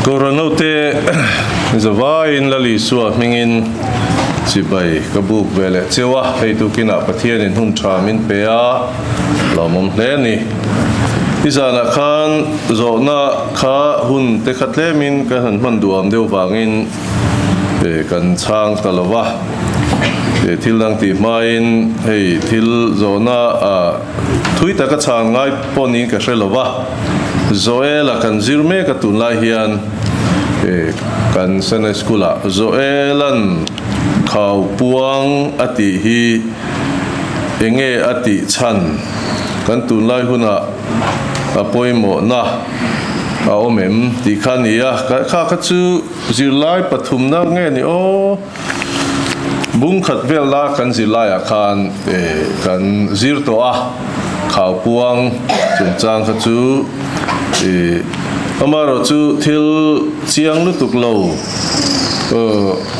Kohhran hote zavaiin Lal Isua hmingin chibai ka buk ve leh cheu a, hei tukinah Pathianin hun tha min pe a, lawmawm hle a ni. I zanah khan zawhna kha hun te kha tlemin kan han hman duham deuh vangin kan chhang ta lo va, thil dang tih hmain hei thil zawhna Thui taka chhan ngai pawh niin ka hre lo va, Joel-a kan zir mek a tunlai hian kan Sunday School-ah Joel-a'n khau puang a tih hi enge a tih chhan kan tunlai hunah a pawimawhna a awm em tih kha a ni a, kha kha chu zirlai pathumna nge ni aw? Bung khat vel la kan zir laiah khan kan zir tawh a, khaupuang chungchang kha chu amaherawh chu thil chiang lutuk lo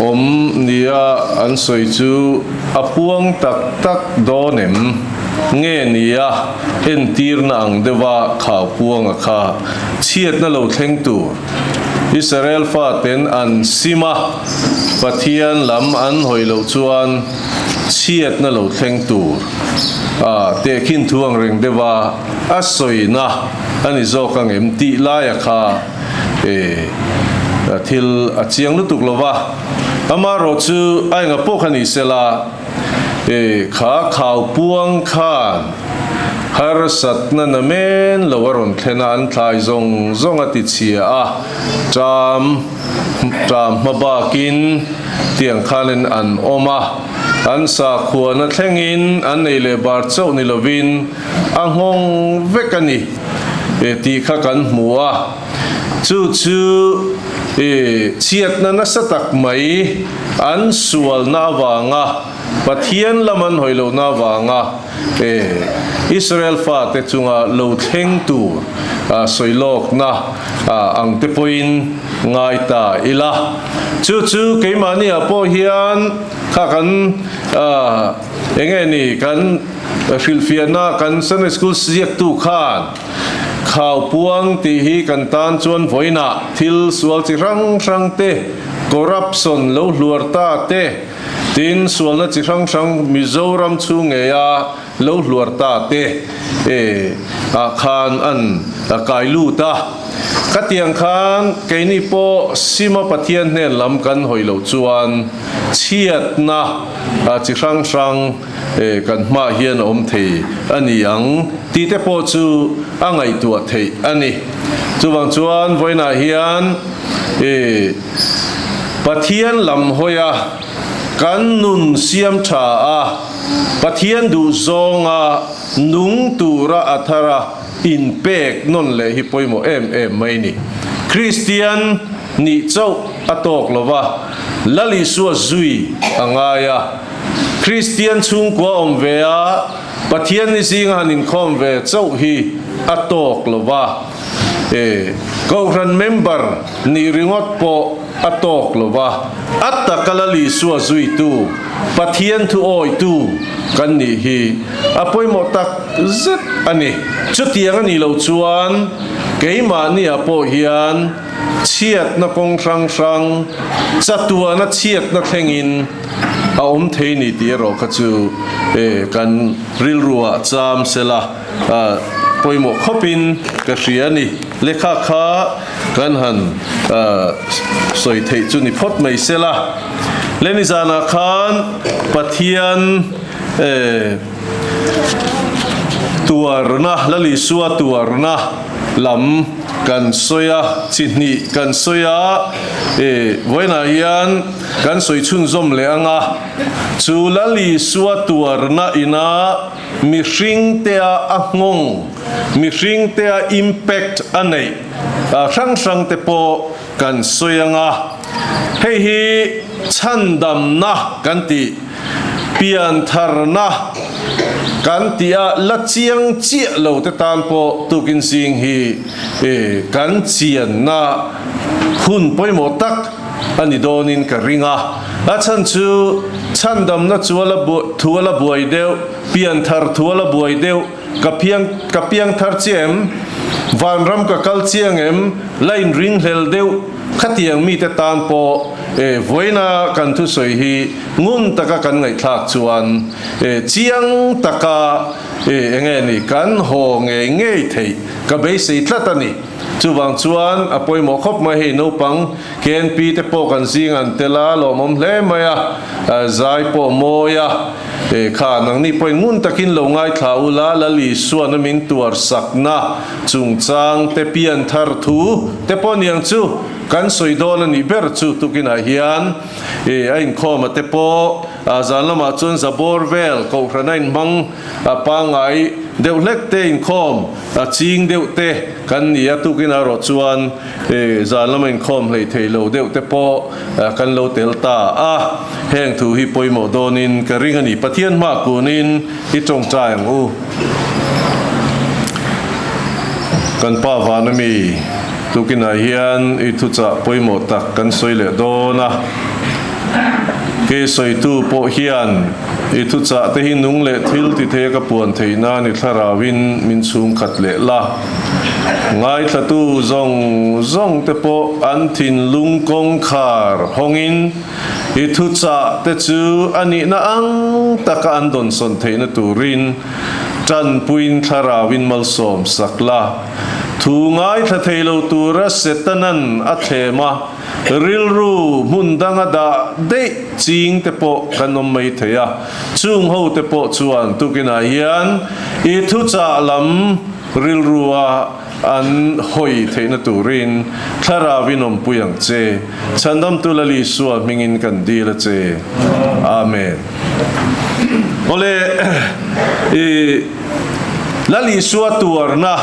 awm nia an sawi chu a puang tak tak dawn em nge nia entirna ang deuha khaupuanga kha chhiatna lo thleng tur Israel faten an sim a, Pathian lam an hawi loh chuan chhiatna lo thleng tur a tehkhin thu ang reng deuh a, a sawina a ni zawk ang em tih laia kha e thil a chiang lutuk lo va. Amaherawh chu a enga pawh kha ni sela e kha khau puang khan harsatna na men lo a rawn thlen a, an thlai zawng zawng a ti chhia a, ṭam ṭam hma bakin tiang khanin an awm a, an sakhuana thlengin an nei leh bar chauh ni lovin a nghawng vek a ni tih kha kan hmu a, chu chu chhiatna nasa tak mai an sualna avanga Pathian lam an hawi lohna avanga Israel fate chunga lo thleng tur sawi lawkna ang te pawhin ngai ta ila. Chu chu keimahniah pawh hian kha kan eng nge ni kan hrilhfiahna kan Sunday School ziaktu khan Khaupuang tih hi kan tan chuan vawiinah thil sual chi hrang hrang te, corruption lo hluar ta te, Tin, sualna chi hrang hrang Mizoram chhung ngeia lo hluar ta te ah khan an kai lut a. Khatiang khan keini pawh Sima Pathian hnen lam kan hawi loh chuan chhiatna chi hrang hrang kan hmaah hian a awm thei a ni ang tih te pawh chu a ngaihtuah theih a ni. Chuvang chuan vawiinah hian Pathian lam hawi a, kan nun siam tha a, Pathian duh zawnga nung tura a thar a inpek nawn leh hi pawimawh em em mai ni. Kristian nih chauh a tawk lo va, Lal Isua zui a ngai a. Kristian chhungkua awm ve a, Pathian ni zinga han inkhawm ve chauh hi a tawk lo va. E, Kohhran member nih ringawt pawh a tawk lo va, a taka Lal Isua zuitu, Pathian thu awitu kan nih hi a pawimawh tak zet a ni. Chutiang a nih loh chuan keimahniah pawh hian chhiatna kawng hrang hrang, chatuana chhiatna thlengin a awm thei ni tih erawh kha chu e, kan rilruah cham sela. Pawimawh khawpin ka hria a ni. Lehkha kha kan han sawi theih chu ni phawt mai sela. Leni zanah khan Pathian tuarna, Lal Isua tuarna lam kan sawi a, chi hnih kan sawi a, vawiinah hian kan sawi chhunzawm leh ang a, chu Lal Isua tuarna ina Mihringtea a nghawng, mihringtea impact a neih hrang hrang te pawh kan sawi ang a. Hei hi chhandamna kan tih, piantharna kan tih a la chiang chiah lo te tan pawh tukin zing hi kan chianna hun pawimawh tak a ni dawnin ka ring a. A chhan chu chhandamna chu a la thu a la buai deuh, pianthar thu a la buai deuh, ka piang ka piangthar chiah em? Vanram ka kal chiang em? La inringhlel deuh. Khatiang mite tan pawh vawiina kan thusawi hi ngun taka kan ngaihthlak chuan chiang taka enge ni kan haw ngei ngei theih ka beisei tlat a ni. Chuvang chuan a pawimawh khawp mai hei naupang KNP te pawh kan zing an tel a, lawmawm hle mai a, zai pawh mawi a, kha nangni pawhin ngun takin lo ngaithla ula, Lal Isuan a min tuar sakna chungchang te pian thar thu te pawh niang chu kan sawi dawn a nih ber chu tukinah hian a inkhawm a te pawh zan lamah chuan zabawr vel kohhran a inhmang pangngai deuh hlek te inkhawm a ching deuh te kan ni a, tukinah erawh chuan Zan lama inkhawm hleih theih lo deuh te pawh kan lo tel ta a, heng thu hi pawimawh dawnin ka ring a ni. Pathian hma kunin i tawngtai ang u. Kan pa vana mi tukinah hian i thuchah pawimawh tak kan sawi leh dawn a, kei sawitu pawh hian i thuchah te hi nung leh thil ti thei a ka puan theih nan i thlarauin min chhungkhat leh la. Ngaithlatu zawng zawng te pawh an thinlung kawngkhar hawngin i thuchah te chu a nihna ang taka an dawnsawn theihna turin tanpuiin thlarauin malsawm sak la. Thu ngaithla thei lo tura Setanan a thlem a, rilru hmun danga dah deih ching te pawh kan awm mai thei a. Chung ho te pawh chuan tukinah hian i thuchah lam rilrua an hawi theihna turin Thlarauin awmpui ang che. Chhandamtu Lal Isua hmingin kan dil a che. Amen. Awle, i Lal Isua tuarna,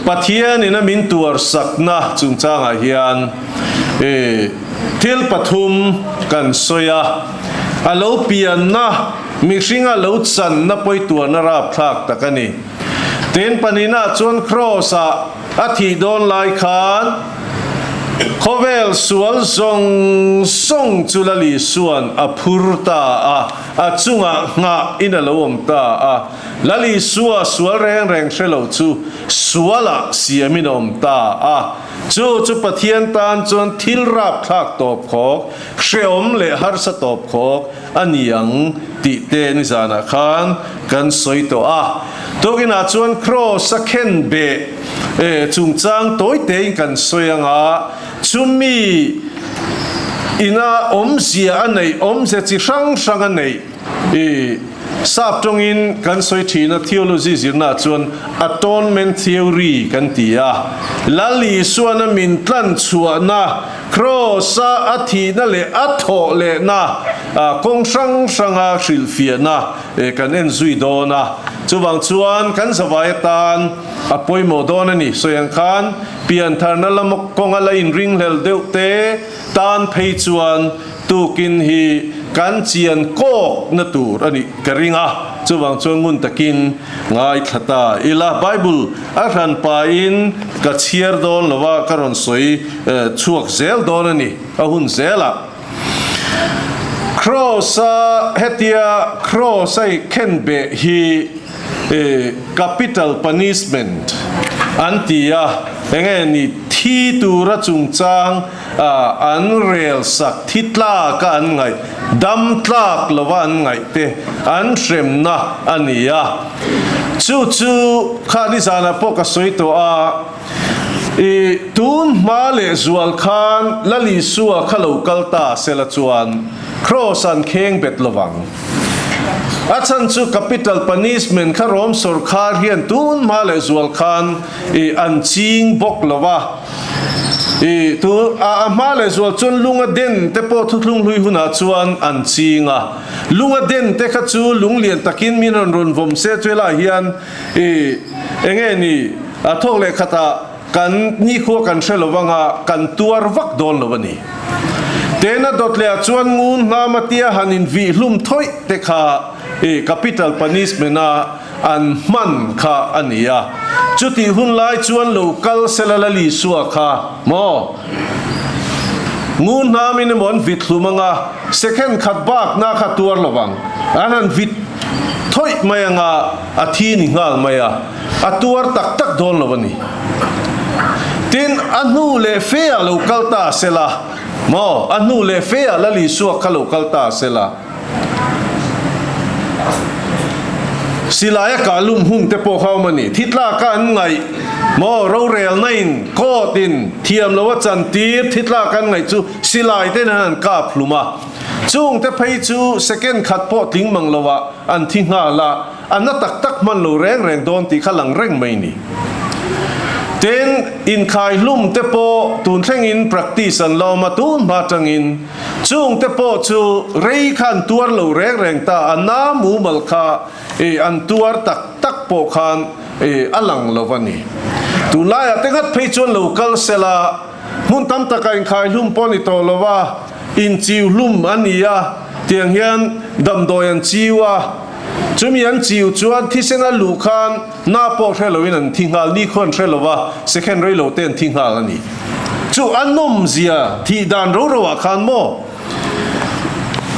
Pathianin a min tuarsakna chungchangah hian i thil pathum kan sawi a. A lo pianna, mihringa lo channa pawituarna rapthlak tak a ni. Tin, pahnihna chuan Kraws-ah a thih dawn lai khan khawvel sual zawng zawng chu Lal Isua'n a phur ta a, a chungah nghah in a lo awm ta a. Lal Isua sual reng reng hre lo chu sualah siamin a awm ta a. Chu chu Pathian tan chuan thil rapthlak tawp khawk, hreawm leh harsa tawp khawk a ni ang tih te nizanah khan kan sawi tawh a. Tukinah chuan Kraws a khen beh chungchang tawi tein kan sawi ang a, chumi ina awmzia a neih, awmzia chi hrang hrang a neih i sap tawngin kan sawi thin a, theology zirnaah chuan atonement theory kan ti a. Lal Isuana min tlan chhuahna Kraws-a a thihna leh a thawh lehna kawng hrang hranga hrilhfiahna kan en zui dawn a. Chuvang chuan kan zavai atan a pawimawh dawn a ni. Sawi ang khan piantharna lam kawnga la inringhlel deuh te tan phei chuan tukin hi kan chian kawkna tur a nih ka ring a. Chuvang chuan ngun takin ngaithla ta ila. Bible a hran pahin ka chhiar dawn lo a, ka rawn sawi chhuak zel dawn a ni, a hun zelah. Kraws-a hetia kraws a i khen beh hi capital punishment an ti a, enge ni thi tura chungchang an rel sak thi tlak a an ngaih, dam tlak lova an ngaih te an hremna a ni a. Chu chu kha nizanah pawh ka sawi tawh a, i tun hma leh zual khan Lal Isua kha lo kal ta sela chuan Kraws an kheng bet lovang. A chhan chu capital punishment kha Rom sawrkhar hian tun hma leh zual khan i an ching bawk lova. I tu a hma leh zual chuan lunga den te pawh thuthlung hlui hunah chuan an ching a. Lunga den te kha chu lung lian takin min rawn rawn vawm se chu helaiah hian i enge ni a thawk leh khatah kan nikhua kan hre lo anga kan tuar vak dawn lo a ni. Tena dawt leh ah chuan ngun hnam atia han in vih hlum thawih te kha i capital punishment a an hman kha a ni a. Chutih hun lai chuan lo kal sela Lal Isua kha maw? Ngun hnamin emaw an vit hlum anga second khat bakna kha tuar lo vang. An han vit thawih mai anga a thi ni nghal mai a, a tuar tak tak dawn lo a ni. Tin, a hnu leh fe ah lo kal ta sela, maw, a hnu leh fe ah Lal Isua kha lo kal ta sela, Silai a kah lum hun te pawh kha awm a ni. Thi tlaka an ngaih maw, rorelna in, court in, thiam lo a chantir thi tlaka an ngaih chu silai te hian an kap hlum a. Chung te phei chu second khat pawh tling mang lo ah an thi nghal a, a na tak tak hman lo reng reng dawn tih kha lang reng mai ni. Tin, inkhai hlum te pawh tun thlengin practice an la awm a, tun hma tangin Chung te pawh chu rei kha an tuar lo reng reng ta, a na mumal kha i an tuar tak tak pawh khan i a lang lo a ni. Tunlaiah te ngat phei chuan lo kal sela, hmun tam takah inkhai hlum pawh a ni tawh lo a, inchiu hlum a ni a, tiang hian damdawi an chiu a, chumi an chiu chuan thisen a luh khan na pawh hre loin an thi nghal, ni khuan hre lo a, second rei lo te an thi nghal a ni. Chu a nawmzia thih dan ro ro ah khan maw?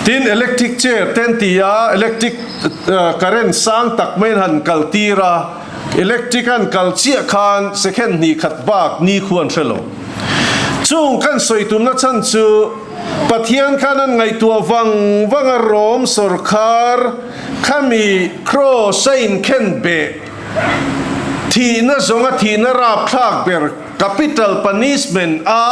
Tin electric chair te an ti a, electric current sang tak mai an han kal tir a, electric an kal chiah khan second hnih khat bak ni khu an hre lo. Chung kan sawi tumna chhan chu Pathian khan an ngaihtuah vang vang a Rom sawrkhar khami cross a inkhen beh thihna zawnga thihna rapthlak ber Capital punishment a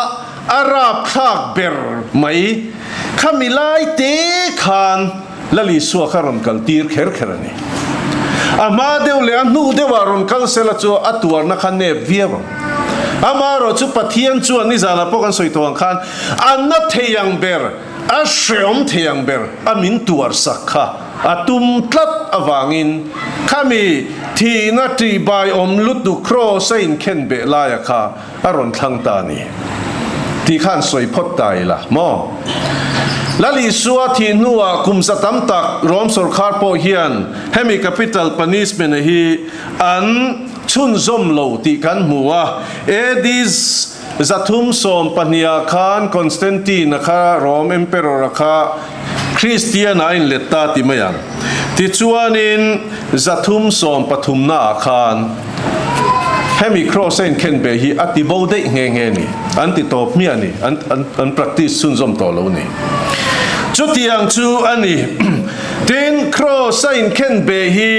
a rapthlak ber mai. Khami lai te khan Lal Isua kha rawn kal tir kher kher a ni. A hma deuh leh a hnu deuhah rawn kal sela chu a tuarna kha nep viau ang. Amaherawh chu Pathian chuan nizanah pawh kan sawi tawh ang khan a na thei ang ber, a hreawm thei ang ber a min tuarsak kha A tum tlat avangin khami thihna ṭihbai awm lutuk kraws a inkhen beh laia kha a rawn thlang ta a ni tih khan sawi phawt ta ila maw? Lal Isua thih hnuah kum za tam tak Rom sawrkhar pawh hian hemi capital punishment hi an chhunzawm lo tih kan hmu a, AD 312 khan Constantine-a kha Rom Emperor-a kha Kristian a inlet ta ti mai ang. Tichuanin 313 naah khan hemi kraws a inkhen beh hi a ti bo daih nghe nghe ni. An ti tawp hmiah ni. An an an practice chhunzawm tawh lo ni. Chutiang chu a ni. Tin, kraws a inkhen beh hi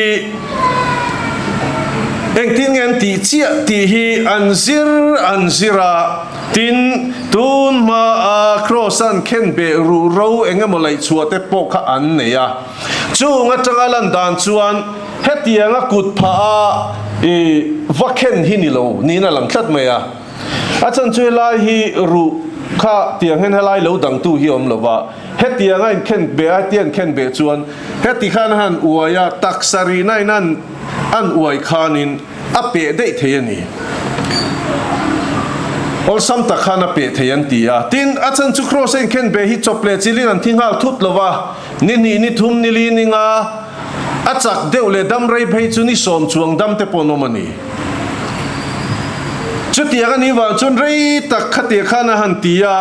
engtin nge an tih chiah tih hi an zir an zir a. Tin, tun hmaa Kraws-a'n khen beh ruh ro eng emaw laih chhuah te pawh kha an nei a. Chung atanga lan dan chuan hetianga kut phah a i va khen hi ni lo niin a lang tlat mai a. A chan chu helai hi ruh kha tiang hian helai lo dangtu hi a awm lo va, hetianga inkhen beh a hetia inkhen beh chuan heti khan a han uai a, taksa rihna in an an uai khanin A peh daih thei a ni. Awlsam tak khan a peh thei an ti a. Tin, a chan chu Kraws a inkhen ve hi chawp leh chilin an thi nghal thut lo va, ni hnih, ni thum, ni li, ni nga, a chak deuh leh dam rei phei chu ni sawm chuang dam te pawh an awm a ni. Chutiang a nih vang chuan rei tak khatiang khan a han ti a,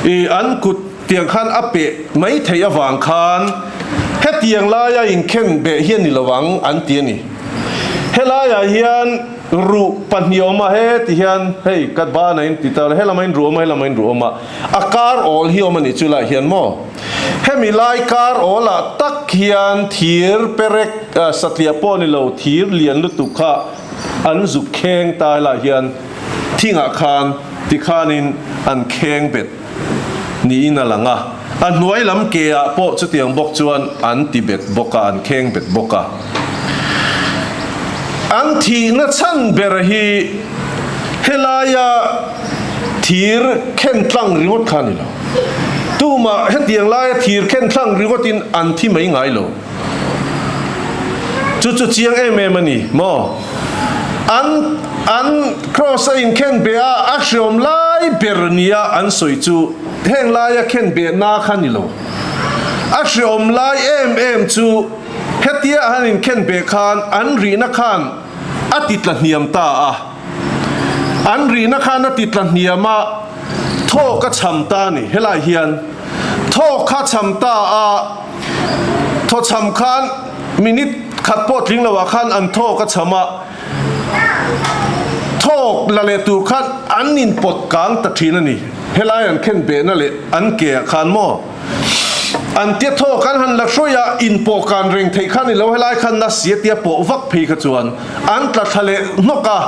ih, an kut tiang khan a peh mai theih avang khan hetiang laia inkhen beh hi a ni lo ang an ti a ni. Helaiah hian ruh pahnih a awm a, he ti hian hei ka ban a inti ta lo, helam a inruh awm a, helam a inruh awm a, a kar awl hi a awm a nih chu laiah hian maw? Hemi lai kar awlah tak hian thir perek satliah pawh ni lo, thir lian lutuk kha an zuk kheng ta helaiah hian thingah khan tikhanin an kheng bet niin a lang a, a hnuai lam ke ah pawh chutiang bawk chuan an ti bet bawk a, an kheng bet bawk a. An thihna chhan ber hi helaia thir khen tlang ringawt kha a ni lo. Tumah hetiang laia thir khen tlang ringawtin an thi mai ngai lo. Chu chu chiang em em a ni maw? An an kraws a inkhen beh a, a hreawm lai ber nia an sawi chu heng laia khen beh na kha ni lo. A hreawm lai em em chu hetia han inkhen beh khan an rihna khan a ti tla hniam ta a. An rihna khan a ti tla hniam a, thawk a cham ta a ni. Helai hian thawk kha cham ta a. Thawchham khan minute khat pawh tling lo ah khan an thaw ka chham a, thaw Thawk la leh tur khan an inpawt kang ta thin a ni. Helai an khen behna leh an ke ah khan maw an tia thawk an han la hruai a, inpawh kan reng theih kha ni lo, helai khan na si a tia pawh vak phei kha chuan an tla thla leh hnawk a,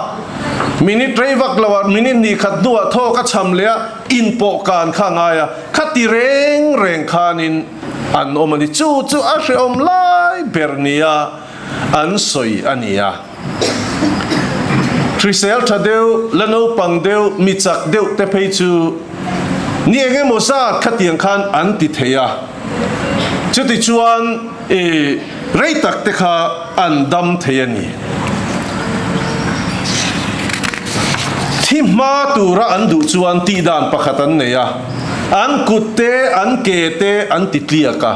minute rei vak lo ah minute hnih khat hnuah thawk a cham leh a, inpawh kan kha a ngai a, khati reng reng khanin an awm a ni. Chu chu a hrehawm lai ber nia an sawi a ni a. Hrisel tha deuh, la naupang deuh, mi chak deuh te phei chu ni eng emaw zat khatiang khan an ti thei a. Chuti chuan i rei tak te kha an dam thei a ni. Thi hma tura an duh chuan tihdan pakhat an nei a, an kut te, an ke te an ti tliak a.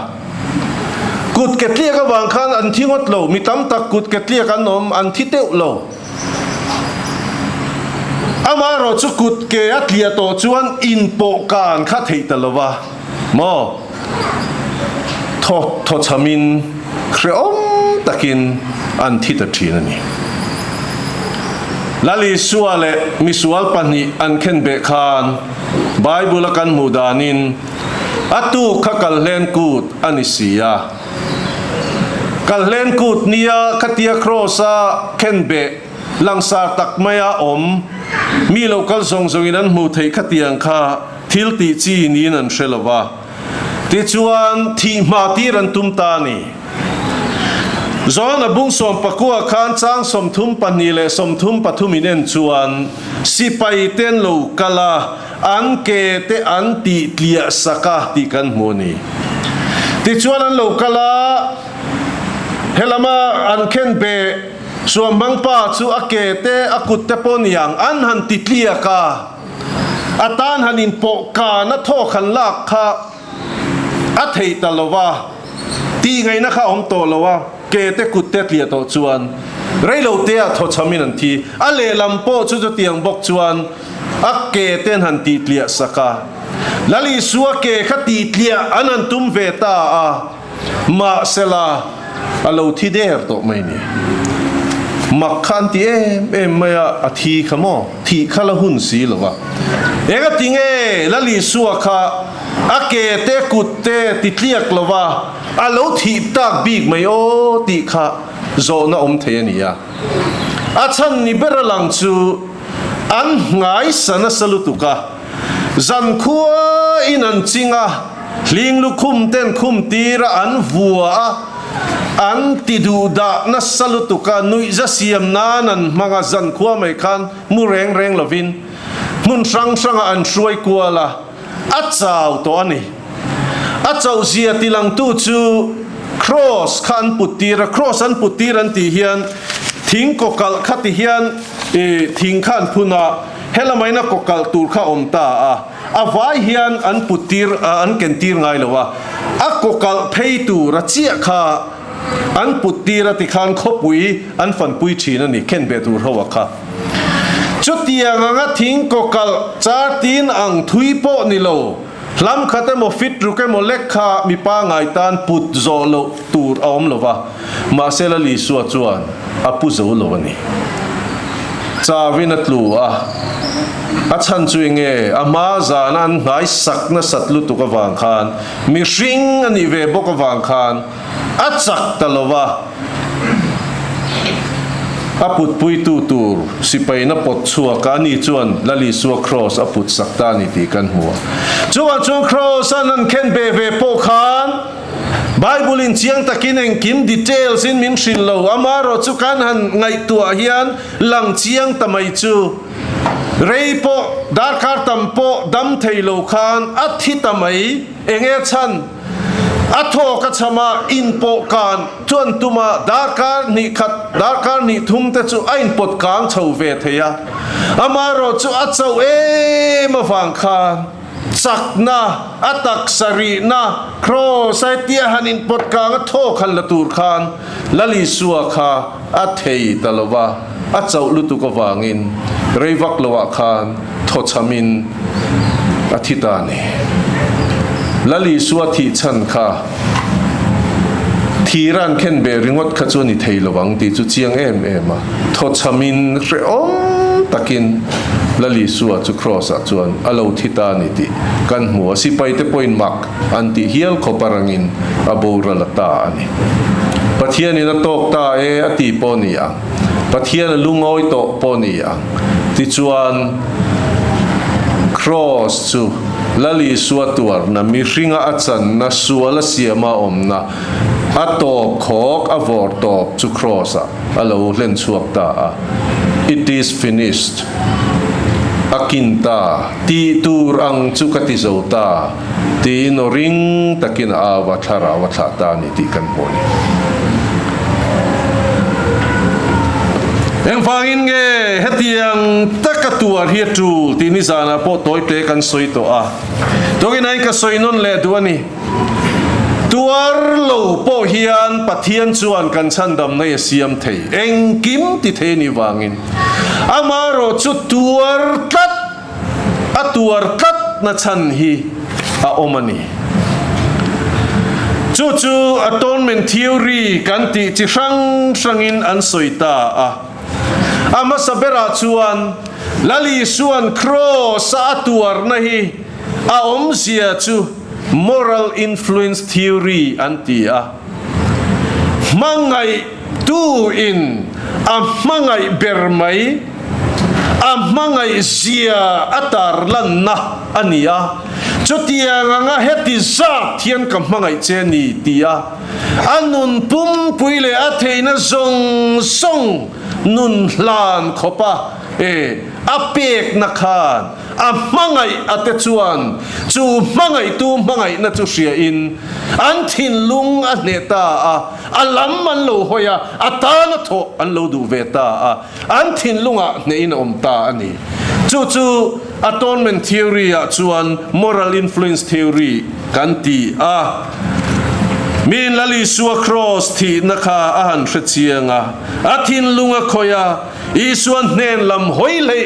Kut ke tliak avang khan an thi ngawt lo, mi tam tak kut ke tliak an awm, an thi teuh lo. Amaherawh chu kut ke a tliah tawh chuan inpawh kan kha theih ta lo va maw? Thaw thaw chhamin hrehawm takin an thi ta thin a ni. Lal Isua leh misual pahnih an khenbeh khan Bible a kan hmuh danin, A tuk kha Kalhlen Kut a ni si a. Kalhlen Kut nia khatia Kraws-a khenbeh langsar tak maia awm mi lo kal zawng zawngin an hmuh theih khatiang kha thil tih chi niin an hre lo va. Tichuan, thih hma tir an tum ta a ni. John-a bung 14 khan chang 32 leh 33 in en chuan sipai te an lo kal a, An ke te an tih tliah sak a tih kan hmu a ni. Tichuan an lo kal a, helama an khen be suamhmang pa chu a ke te a kut te pawh niang an han ti tliak a, a tan han inpawh kan a thawk han lak kha a thei ta lo va, tih ngaihna kha a awm tawh lo a, ke te kut te tliah tawh chuan reilo te ah thawchhamin an thi. A lehlam pawh chu chutiang bawk chuan A ke te an han tih tliah sak a, Lal Isua ke kha tih tliah an han tum ve ta a, mahsela a lo thi der tawh mai ni. Mak kha an ti em em mai a, a thi kha maw? Thih kha la hun si lo va. Eng a ti nge Lal Isua kha a ke te kut te ti tliak lo va, a lo thih tak bik mai aw tih kha zawhna awm thei a ni a. A chhan ni ber a lang chu An nghaisa nasa lutuk a, zankhua in an ching a, hling lukhum ten khum tir a an vua a, an ti duh dah nasa lutuk a, nuihza siam nan an hmang a, zankhua mai khan mu reng reng lovin hmun hrang hrangah an hruai kual a, a chau tawh a ni. A chauh zia tilangtu chu Kraws kha an put tir a, Kraws an put tir an tih hian thing kawkalh kha ti hian thing kha an phun a, helamain a kawkalh tur kha awm ta a, a vai hian an put tir an ken tir ngai lo a, a kawkalh phei tur a chiah kha an put tir a tikhan khawpui an fanpui thin a ni, khenbeh tur ho a kha. Chutiang anga thing kawkalh char tin ang thui pawh ni lo, hlam khat emaw fit ruk emaw lek kha mi pangai tan put zawh loh tur a awm lo va, mahse Lal Isua chuan a pu zo lo a ni. Chawin a tlu a, a chhan chu enge a hma zana an hnai sak nasat lutuk avang khan mihring a nih ve bawk avang khan a chak ta lo va, A putpuitu tur sipaina pawt chhuak a, ani chuan Lal Isua Kraws a put sak ta a ni tih kan hmu a. Chuvang chuan Kraws an han khen ve ve pawh khan Bible in chiang takin engkim details in min hrilh lo, amaherawh chu kan han ngaihtuah hian lang chiang ta mai chu rei pawh darkar tam pawh dam thei lo khan a thi ta mai, enge chhan? A thawk a chham a, inpawh kan chuan tum a, darkar hnih khat, darkar hnih thum te chu a inpawt kang chho ve thei a. Amaherawh chu a chauh em avang khan chakna, a taksa rihna, Kraws a hetia han inpawt kang a thawk han la tur khan Lal Isua kha a thei ta lo va, a chauh lutuk avangin rei vak loah khan thawchhamin a thi ta a ni. Lal Isua thih chhan kha thira an khen beh ringawt kha chu a ni thei lo ang tih chu chiang em em a, thawchhamin hrehawm takin Lal Isua chu Kraws-ah chuan a lo thi ta a ni tih kan hmu a, sipaite pawhin mak an tih hial khawp a rangin a boral a ta a ni. Pathianin a tawk ta e a ti pawh ni ang, Pathian a lungawi tawh pawh ni ang. Tichuan, Kraws chu Lal Isua tuarna, mihringa a channa, sual a siama awmna, a tawp khawk, a vawr tawp chu Kraws-ah a lo hlen chhuak ta a. It is finished. A kin ta, tih tur ang chu ka ti zo ta, tiin aw ring takin a au a, thlarau a thlah ta a ni tih kan hmu a ni. Engvangin nge hetiang taka tuar hi a tul tih nizanah pawh tawi tle kan sawi tawh a, tawnginain ka sawi nawn leh duh a ni. Tuar lo pawh hian Pathian chuan kan chhandamna hi a siam thei, engkim ti thei a nih vangin. Amaherawh chu tuar tlat, a tuar tlatna chhan hi a awm a ni. Chu chu Atonement Theory kan tih chi hrang hrangin an sawi ta a. A hmasa berah chuan Lal Isua'n Kraws-a a tuarna hi a awmzia chu Moral Influence Theory an ti a. Hmangaihtu-in a hmangaih ber mai, a hmangaihzia a tarlanna a ni a. Chutiang anga heti zat hian ka hmangaih che ni tia a nun pumpui leh a theihna zawng zawng nun hlan khawpa e a pekna khan a hmangaih a te chuan chu hmangaihtu hmangaihna chu hriain an thinlung a hneh ta a, a lam an lo hawi a, a tana thawh an lo duh ve ta a, an thinlungah hnehin a awm ta a ni. Chu chu Atonement Theory ah chuan Moral Influence Theory kan ti a. Miin Lal Isua Kraws thihna kha a han hre chiang a, a thinlung a khawih a, Isua hnen lam hawi hlei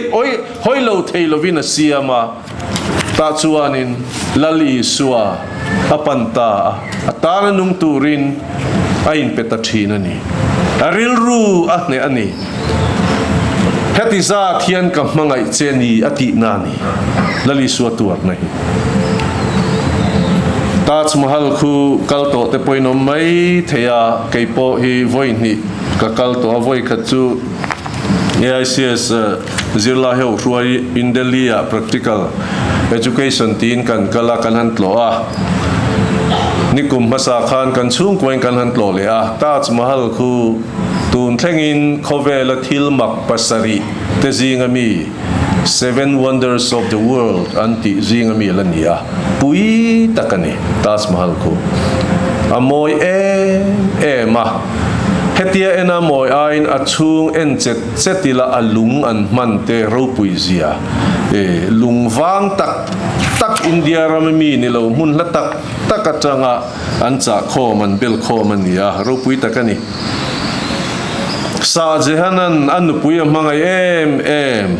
hawi lo thei lovin a siam a, tah chuanin Lal Isua a pan ta a, a tana nung turin a inpe ta thin a ni. A rilru a hneh a ni. Heti zat hian ka hmangaih che ni a tihna a ni, Lal Isua tuarna hi. Taj Mahal khu kal tawh te pawhin awm mai thei a, kei pawh hi vawi hnih ka kal tawh a, vawi khat chu AICS zirlai ho hruai in Delhi ah practical education tiin kan kal a, kan han tlawh a. Nikum hmasa khan kan chhungkuain kan han tlawh leh a, Taj Mahal khu tun thlengin khawvela thil mak pasarih te zinga mi Seven Wonders of the World an tih zinga mi la ni a, pui tak a ni Taj Mahal khu. A mawi em em a. Hetia ena mawi aiin a chhung en chet chet ila a lung an hman te ropui zia e lung vang tak tak India rama mi ni lo hmun hla tak tak atanga an chah khawm an bel khawm a ni a, ropui tak a ni. Shah Jehan-a'n a nupui a hmangaih em em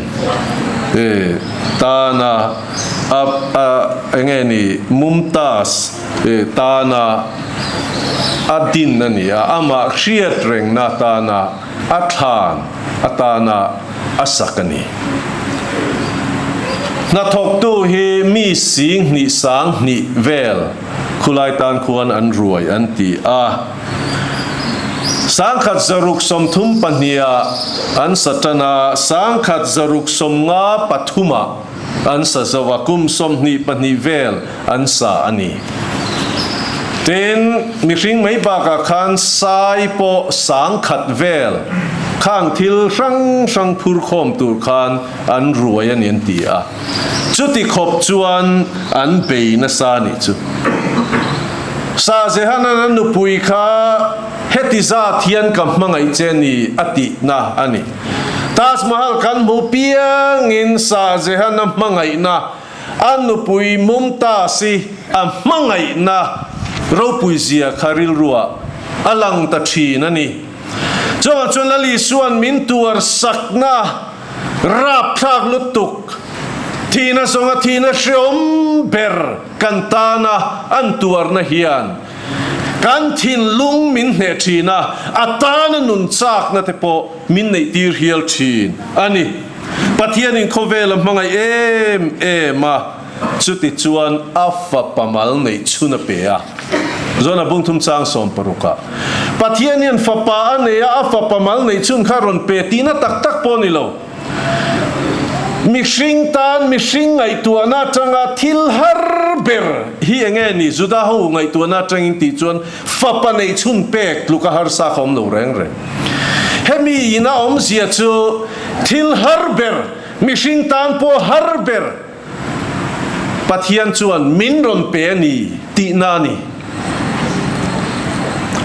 e tana a a enge ni Mumtaz e tana a din a ni a, amah hriat rengna atana a thlan atana a sak a ni. Hnathawktu hi mi sing hnih sang hnih vel khulai tan khuan an ruai an ti a. Sangkhat zaruk 30 pahniha an sa tan a, sangkhat zaruk 50 pathumah an sa zo a, kum 22 vel an sa a ni. Tin, mihring mai bakah khan sai pawh 10,000 vel khang thil hrang hrang phur khawm tur khan an ruai a ni an ti a. Chuti khawp chuan an bei nasa a nih chu. Shah Jehan-a'n a nupui kha heti zat hian ka hmangaih che ni a tihna a ni. Taj Mahal kan hmu piangin Shah Jehan-a hmangaihna A nupui Mumtaz-i a hmangaihna ropui zia kha rilruah a lang ta thin a ni. Chuvang chuan Lal Isua'n min tuar sakna rapthlak lutuk, thihna zawnga thihna hreawm ber kan tana an tuarna hian kan thinlung min hneh thin a, a tana nun chakna te pawh min neihtir hial thin a ni. Pathianin khawvel a hmangaih em em a, chuti chuan a fapa mal neih chhun a pe a. Zona bungthum chang 60 ah Pathian hian fapa a nei a, a fapa mal neih chhun kha rawn pe tihna tak tak pawh a ni lo. Mihring tan mihring ngaihtuahna atanga thil har ber hi eng nge ni? Juda ho ngaihtuahna atangin tih chuan fapa neih chhun pek tluk a harsa kha awm lo reng reng. Hemi ina awmzia chu thil har ber, mihring tan pawh har ber Pathian chuan min rawn pe a ni tihna a ni.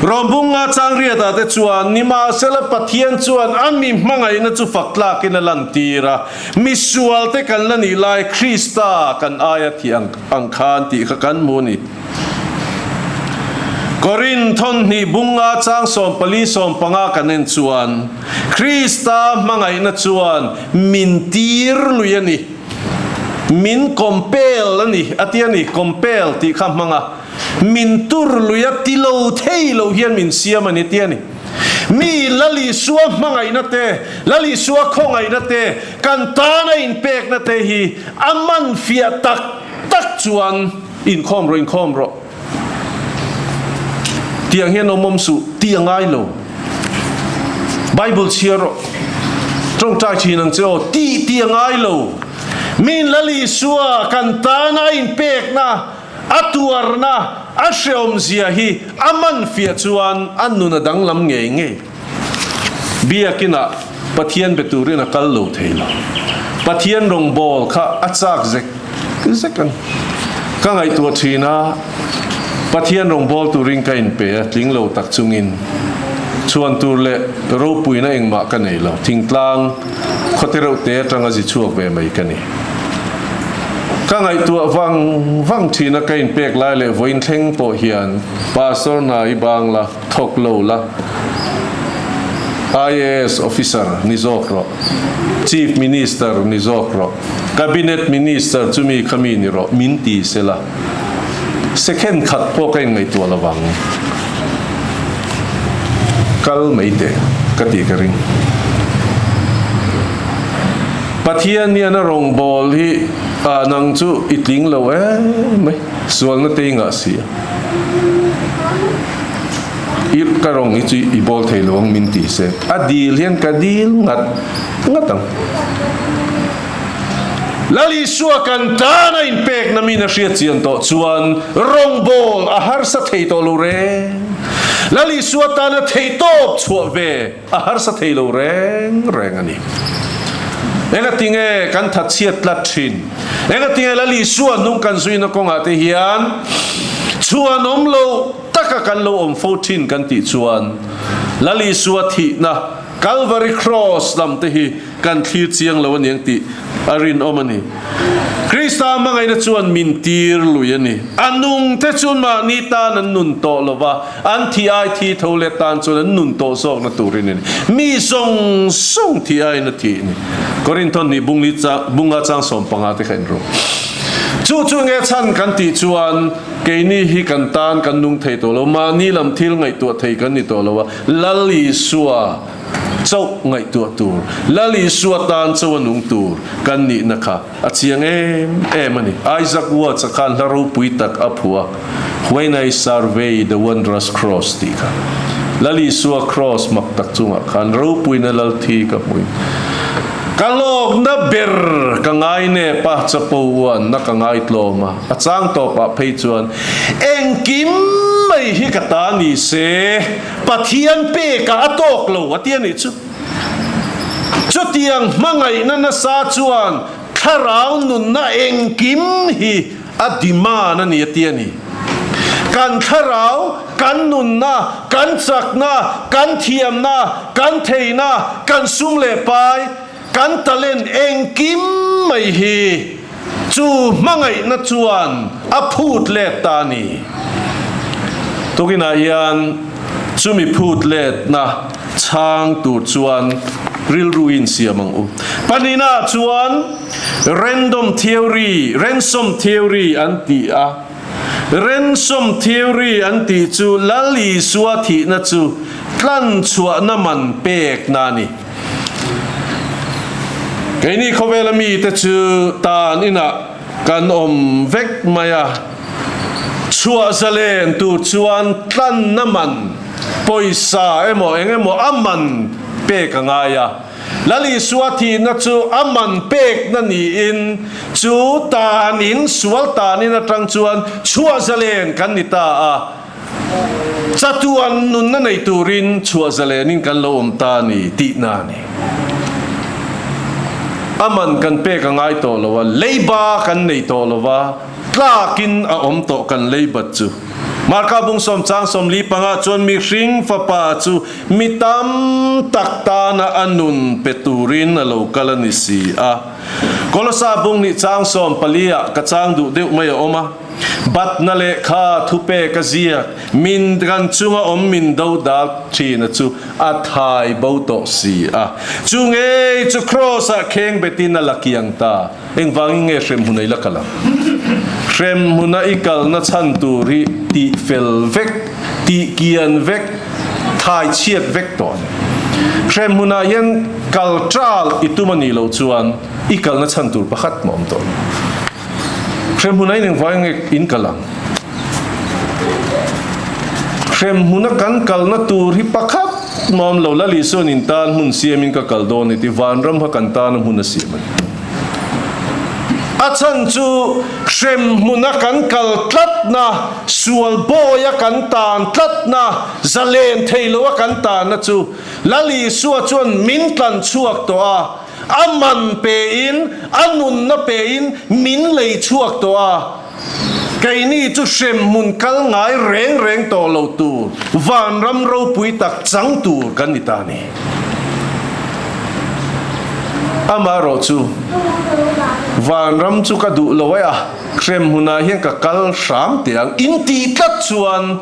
Rawnbunga Changriata te chuan, Nimahsela Pathian chuan a mi hmangaihna chu fak tlakin a lantir a, misualte kan la nih lai Krista kan aia thih ang khan tih kha kan hmu a ni. Korin thawnhnih bunga chang 14 15 kan en chuan, Krista hmangaihna chuan min tir lui a ni. Min compel a ni, a ti a ni, compel tih kha hmang a, min tur lui a ti lo thei lo hian min siam a ni ti a ni. Mi Lal Isua hmangaihna te, Lal Isua khawngaihna te, kan tana inpekna te hi a man fiah tak tak chuan inkhawm rawh, inkhawm rawh. Tiang hian awm awm suh tih a ngai lo. Bible chhiar rawh. Tawngtai thin ang che aw tih tih a ngai lo. Min Lal Isua kan tana a inpekna, a tuarna, a hreawmzia hi a man fiah chuan a nun a danglam ngei ngei. Biakinah Pathian be turin a kal lo thei lo. Pathian rawngbawl kha a chak zek zek a ni. Ka ngaihtuah thin a, Pathian rawngbawl turin ka inpe a, tling lo tak chungin chhuan tur leh ropuina engmah ka nei lo. Thingtlang khawte reuh te atanga zi chhuak ve mai ka ni. Ka ngaihtuah vang vang thin a, ka inpek lai leh vawiin thleng pawh hian Pastor hna i bang la, Thawk lo la, IAS officer ni zawk rawh, Chief Minister ni zawk rawh, Cabinet Minister chumi kha mi ni rawh min ti se la, second khat pawh ka inngaihtuah lo vang. Kal mai teh ka tih ka ring. Pathian hian a rawngbâwl hi nang chu i tling lo em mai, sualna te i ngah si a. I ka rawng hi chu i bawl thei lo ang min ti se, a dil hian ka dil ngat ngat ang. Lal Isua kan tan a inpekna min a hriat chian tawh chuan rawngbawl a harsa thei tawh lo reng. Lal Isua tana theihtawp chhuah ve a harsa thei lo reng reng a ni. Engatinge kan thatchhiat tlat thin? Engatinge Lal Isua hnung kan zuina kawngah te hian chhuan awm lo taka kan lo awm fo thin kan tih chuan Lal Isua thihna Calvary Cross lam te hi kan thlir chiang lo a niang tih a rinawm a ni. Krista hmangaihna chuan min tir lui a ni. A nung te chu mahni tan an nun tawh lo va, An thi ai thi tho leh tan chuan an nun tawh zawkna turin a ni. Mi zawng zawng thi aiin a thi a ni. Korinthon nih bungli chang bunga chang 15 te kha in rawh. Chu chu nge chhan kan tih chuan keini hi kan tan kan nung thei tawh lo, mahni lam thil ngaihtuah thei kan ni tawh lo a, Lal Isua chauh ngaihtuah tur, Lal Isua tan chauh a nung tur kan nihna kha A chiang em em a ni. Isaac Watts-a khan hla ropui tak a phuah a, When I Survey the Wondrous Cross tih kha. Lal Isua Cross mak tak chungah khan ropuina lal thi ka hmuin ka lawkna ber ka ngai nep a, chapo uanna ka ngai tlawm a, a chang tawpah phei chuan engkim mai hi ka ta ni se, Pathian pekah a tawk lo a ti a nih chu. Chutiang hmangaihna nasa chuan thlarau nunna engkim hi a demand a ni a ti a ni. Kan thlarau, kan nunna, kan chakna, kan thiamna, kan theihna, kan sum leh pai, kan talent engkim mai hi chu hmangaihna chuan a phut let ta a ni. Tukinah hian chumi phut letna Chhang tur chuan rilru insiam ang u. Pahnihnaah chuan random theory, ransom theory an ti a. Ransom theory an tih chu Lal Isua thihna chu tlanchhuahna man pekna a ni. Keini khawvela mite chu tan inah kan awm vek mai a, chhuah zalen tur chuan tlanna man, pawisa emaw eng emaw a man pek a ngai a. Lal Isua thihna chu a man pekna niin chu tanin sual tanin atang chuan chhuah zalen kan ni ta a. Chatuan nunna nei turin chhuah zalenin kan lo awm ta a ni tihna a ni. A man kan pek a ngai tawh lo a, leiba kan nei tawh lo va, tlakin a awm tawh kan leibat chu. Marka bung sawm chang 45 ah chuan mihring fapa chu mi tam tak tana a nun pe turin a lo kal a ni si a. Kolosa bung nih chang 14 ah ka chang duh deuh mai a awm a. Batna lehkha thupek a ziak, Min kan chunga awm min do dal thina chu a thai bo tawh si a. Chu ngei chu Kraws-ah kheng betin a la kiang ta. Engvangin nge hremhmun a i la kal ang? Hremhmuna i kalna chhan tur hi tih fel vek, tih kian vek, thai chhiat vek tawh a ni. Hremhmunah hian kal ṭal i tum a nih loh chuan i kalna chhan tur pakhat mah awm tawh lo. Hremhmun a inengvai nge in kal ang? Hremhmuna kan kalna tur hi pakhat mah awm lo. Lal Isuan in tan hmun siamin ka kal dawn ni ti vanram kha kan tana hmun a siam a ni. A chhan chu hremhmuna kan kal tlatna, sual bawia kan tan tlatna, zalen thei loa kan tanna chu Lal Isua chuan min tlan chhuak tawh a. A man pein, a nunna pein min lei chhuak tawh a, keini chu hremhmun kal ngai reng reng tawh lo tur, vanram ropui tak chang tur kan ni ta a ni. Amaherawh chu, vanram chu ka duh lo e a, hremhmunah hian ka kal hram teh ang, in tih tlat chuan,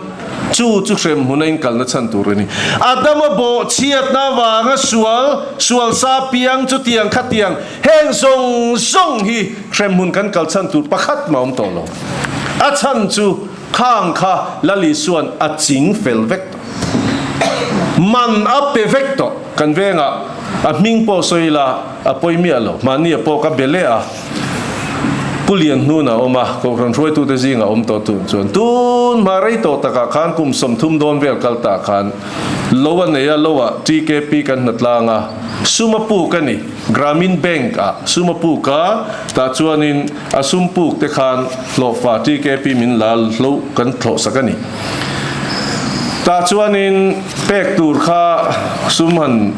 Chu chu hremhmun a inkalna chhan tur a ni. Adama bawhchhiatna avanga sual, sual sa piang chutiang khatiang heng zawng zawng hi hremhmun kan kal chhan tur pakhat mah awm tawh lo. A chhan chu khang kha Lal Isua'n a ching fel vek tawh. Man a pe vek tawh. Kan vengah a hming pawh sawi ila a pawi miah lo. Mahni a pawh ka be leh a. Pu Lian hnun a awm a, Kohhran hruaitute zingah awm tawh tun chuan tun hma rei tawh takah khan kum 30 dawn vel kal tah khan lo a nei a, lo ah TKP kan hna tlang a, sum a puk a ni, Gramin Bank ah sum a puk a, tah chuanin a sum puk te khan hlawhfa TKP min la hlo kan thlawh sak a ni. Tah chuanin pek tur kha sum han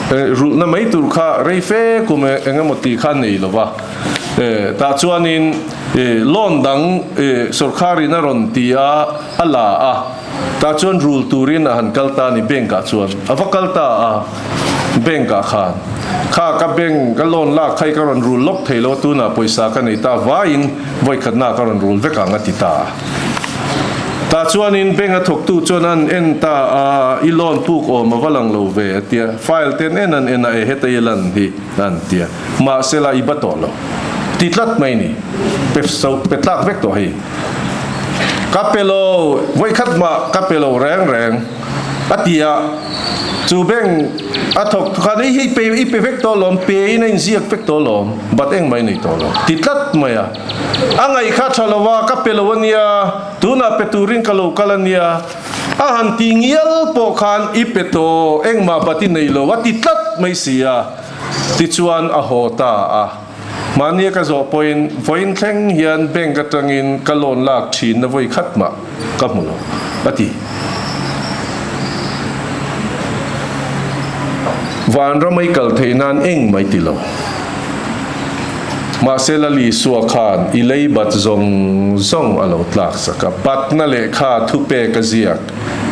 rulhna mai tur kha rei fe kum eng emaw tih kha nei lo va. Tah chuanin loan dang sorkharin a rawn ti a, a la a. Tah chuan rul turin a han kal ta a ni bank ah chuan. A va kal ta a bank ah khan. Kha ka bank ka loan lak kha i ka rawn rul lawk thei lo a, tunah pawisa ka nei ta vaiin vawikhatna ka rawn rul vek ang a ti ta a. Tah chuanin bank a thawktu chuan an en ta a, i loan puk awm a va lang lo ve a tia. File ten en an en a, e heta i lan hi an tia. Mahsela i ba tawh lo. Ti tlat mai ni. Pe so pe tlak vek tawh hei. Ka pe lo, vawikhat mah ka pe lo reng reng a ti a. Chu bank a thawk khan i hei pe i pe vek tawh lawm, pe in a inziak vek tawh lawm, bat engmah i nei tawh lo. Ti tlat mai a. A ngaih kha tha lo a, ka pe lo a nia, tunah pe turin ka lo kal a nia. A han ti ngial pawh khan i pe tawh, engmah bat i nei lo a ti tlat mai si a. Tichuan a haw ta a. Mahnia ka zawh pawhin vawiin thleng hian bank atangin ka loan lak thinna vawi khat mah ka hmu lo, a ti. Vanram ei kal theih nan eng mai ti lo. Mahse Lal Isua khan i lei bat zawng zawng a lo tlak sak a, batna lehkha thupek a ziak.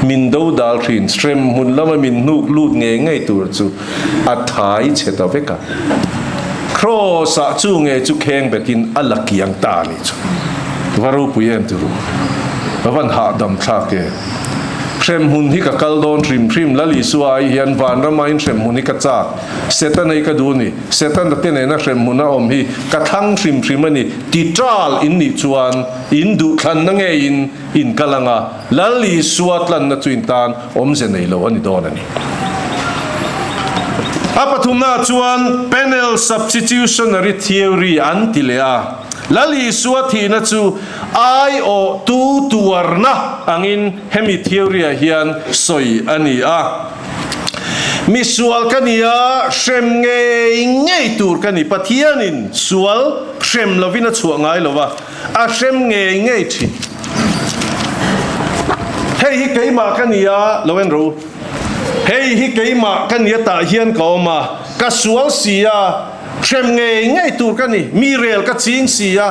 Min do dal thin, hrem hmun lama min hnuk lut ngei ngei tur chu a thai chhe ta vek a. Kraws ah chu nge chu kheng betin a la kiang ta a nih chu. Va ropui em turu. Ka van hahdam thlak e. Hrem hmun hi ka kal dawn hrim hrim, Lal Isua ai hian vanram aiin hrem hmun hi ka chak. Setana hi ka duh a ni. Setana te nena hrem hmun a awm hi ka thlang hrim hrim a ni. Ti ṭal in nih chuan in duhthlanna ngeiin in kal ang a, Lal Isua tlanna chu in tan awmze nei lo a ni dawn a ni. A pathumnaah chuan Panel Substitutionary Theory an ti leh a, Lal Isua thihna chu aiawhtu tuarna angin hemi theory-ah hian sawi a ni a. Misual ka ni a, hrem ngei ngei tur ka ni. Pathianin sual hrem lovin a chhuah ngai lo va, a hrem ngei ngei thin. Hei hi keimah ka ni a, lo en rawh u. Hei hi keimah ka ni a tah hian ka awm a, ka sual si a, hrem ngei ngei tur ka ni. Mi rel ka ching si a,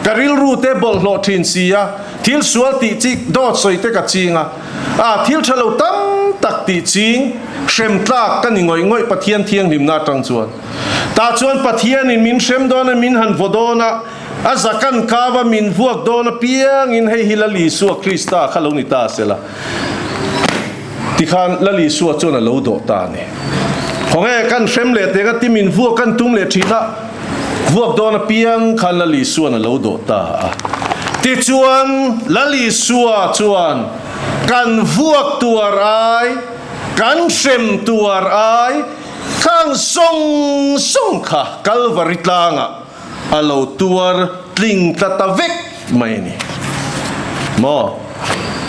ka rilru te bawlhhlawh thin si a, thil sual tih chi dawt sawi te ka ching a. A, thil tha lo tam tak tih ching hrem tlak ka ni ngawih ngawih Pathian thianghlimna atang chuan. Tah chuan Pathianin min hrem dawn a, min han vaw dawn a, a zakan kava min vuak dawn apiangin hei hi Lal Isua Krista kha lo ni ta sela. Tikhan Lal Isua chuan a lo dawh ta a ni. Khawnge kan hrem leh teng a ti min vuak kan tum leh thin a, vuak dawn apiang khan Lal Isua'n a lo dawh ta a. Tichuan, Lal Isua chuan kan vuak tuar ai, kan hrem tuar ai, khang zawng zawng kha Kalvari tlangah a lo tuar tling tla ta vek mai a ni. Maw?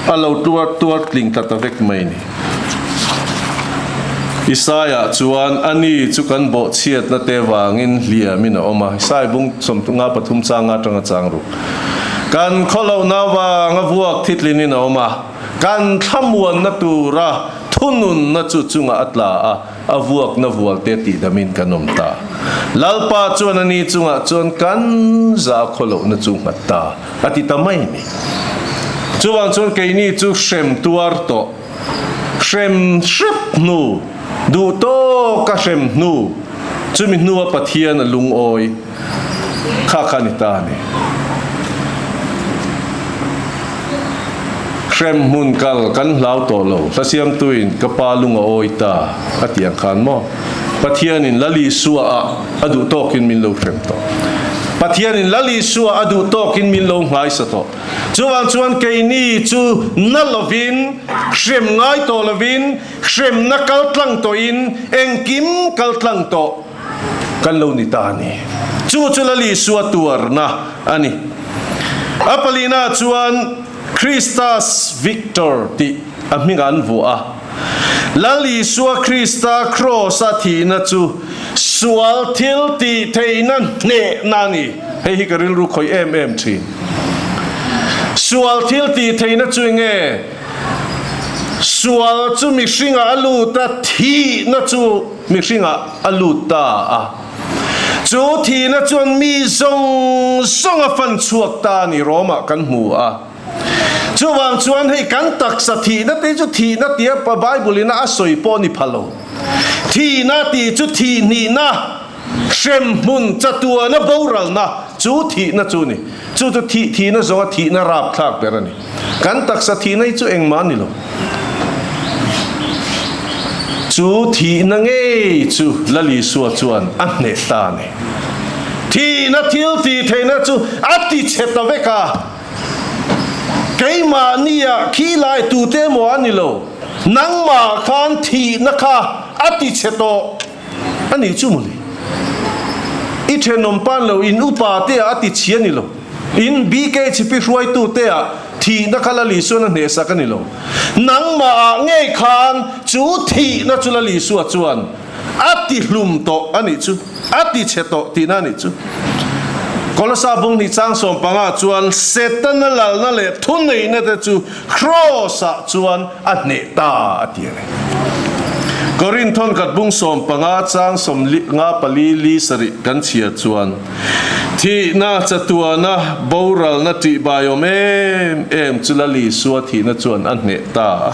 A lo tuar tuar tling tla ta vek mai a ni. Isaiah chuan a ni chu kan bawhchhiatna te vangin hliamin a awm a, Isaiah bung 53 chang atanga chang ruk. Kan khawlohna vanga vuak thitlinin a awm a, kan thlamuanna tura thununna chu chungah a tla a, a vuakna vualte tihdamin kan awm ta. Lalpa chuan a ni chungah chuan kan za khawlohna chu nghat ta a ti ta mai a ni. Chuvang chuan keini chu hrem tuar tawh. Hrem hrep hnu, duh tawk a hrem hnu, chumi hnua Pathian a lungawi kha kha ni ta a ni. Hrem hmun kal kan hlau tawh lo, Hlasiamtuin ka pa lung a awi ta a tih ang khan maw? Pathianin Lal Isua ah a duh tawkin min lo hrem tawh. Pathianin Lal Isua a duh tawkin min lo nghaisa tawh. Chuvang chuan keini chu na lovin, hrem ngai tawh lovin, hremna kal tlang tawhin engkim kal tlang tawh kan lo ni ta a ni. Chu chu Lal Isua tuarna a ni. A palina chuan Christus Victor tih a hming an vuah a. Lal Isua Krista Kraws-a thihna chu sual thil tih theihna hnehna a ni. Hei hi ka rilru khawih em em thin. Sual thil tih theihna chu enge? Sual chu mihringah a lut a, thihna chu mihringah a lut ta a. Chu thihna chuan mi zawng zawng a fan chhuak ta a ni, Rome-ah kan hmu a. Chuvang chuan hei kan taksa thihna te chu thihna tia Bible in a sawi pawh a ni pha lo. Thihna tih chu thihhnihna, hremhmun, chatuana boralna chu thihna chu a ni. Chu chu thih thihna zawnga thihna rapthlak ber a ni. Kan taksa thihna hi chu engmah a ni lo. Chu thihna ngei chu Lal Isua chuan a hneh ta a ni. Thihna thil tih theihna chu a ti chhe ta vek a. Keimahnia khi lai tute emaw a ni lo, nangmah khan thihna kha a ti chhe tawh a nih chu mawle. I thenawm pan lo, in upa te ah a ti chhi a ni lo, in BKHP hruaitu te ah thihna kha Lal Isuan a hnehsak a ni lo. Nangmah ah ngei khan chu thihna chu Lal Isua chuan A ti hlum tawh a nih chu, a ti chhe tawh tihna a nih chu. Kolosa bung hnih chang 15 chuan Setana lalna leh thuneihna te chu Kraws-ah chuan a hneh ta a ti a ni. Korinthon khat bung 15 chang 54 li sarih kan chhiar chuan thihna chatuana boralna ṭihbaiawm em em chu Lal Isua thihna chuan a hneh ta a.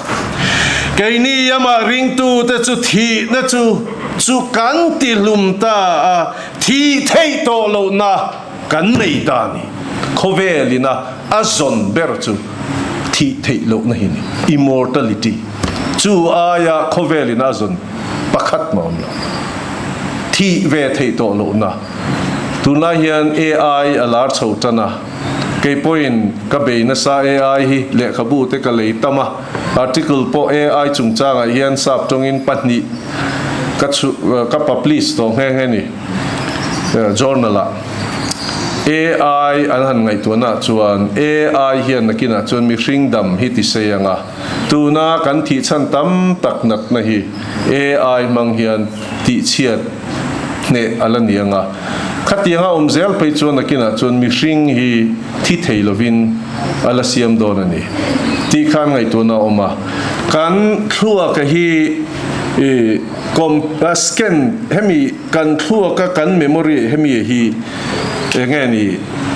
Keini amah ringtute chu thihna chu chu kan ti hlum ta a, thih theih tawh lohna kan nei ta a ni. Khawvelina a zawn ber chu thih theih lohna hi a ni, immortality. Chu aia khawvelina a zawn pakhat mah awm lo. Thih ve theih tawh lohna. Tunlai hian AI a lar chho tan a. Kei pawhin ka bei nasa AI hi lehkhabu te ka lei tam a, article pawh AI chungchangah hian sap tawngin pahnih Ka chhu ka publish tawh nghe nghe ni journal ah AI an han ngaihtuahna ah chuan AI hian nakinah chuan mihring dam hi ti sei ang a, tuna kan thih chhan tam tak natna hi AI hmang hian tihchhiat hneh a la ni ang a, khatianga awm zel phei chuan nakinah chuan mihring hi thi thei lovin a la siam dawn a ni tih khan ngaihtuahna a awm a, kan thluaka hi I com scan hemi kan thluaka kan memory hemi hi enge ni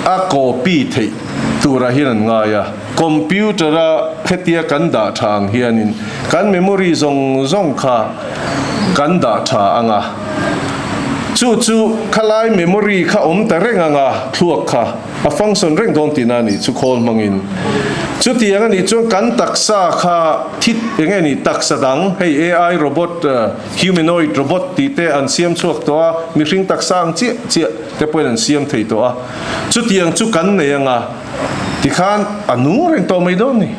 a copy theih turah hian an ngai a, computer a hetia kan dah tha ang hianin kan memory zawng zawng kha kan dah tha ang a, chu chu khalai memory kha awm ta reng ang a thluak kha. A function reng dawn tihna a nih chu khawl hmangin. Chutiang a nih chuan kan taksa kha thi eng nge ni taksa dang hei AI robot humanoid robot tih te an siam chhuak tawh a, mihring taksa ang chiah chiah te pawhin an siam thei tawh a. Chutiang chu kan nei anga tikhan a nung reng tawh mai dawn ni.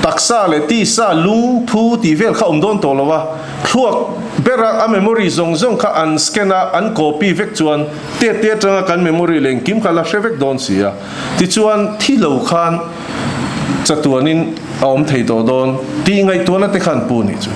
Taksa leh tisa lung phu tih vel kha awm dawn tawh lo a, thluak bera a memory zawng zawng kha an scan a an copy vek chuan Tet te atanga kan memory leh engkim kha la hre vek dawn si a, tichuan thi lo khan chatuanin a awm thei tawh dawn tih ngaihtuahna te khan pu nih chu.